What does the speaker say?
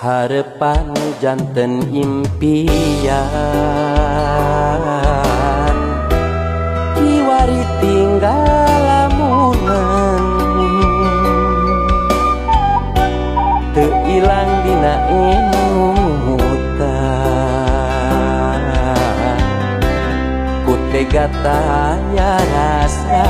Harepan janten impian, kiwari tinggal lamunan, teu ilang dina emutan, ku tega taya ras-rasan.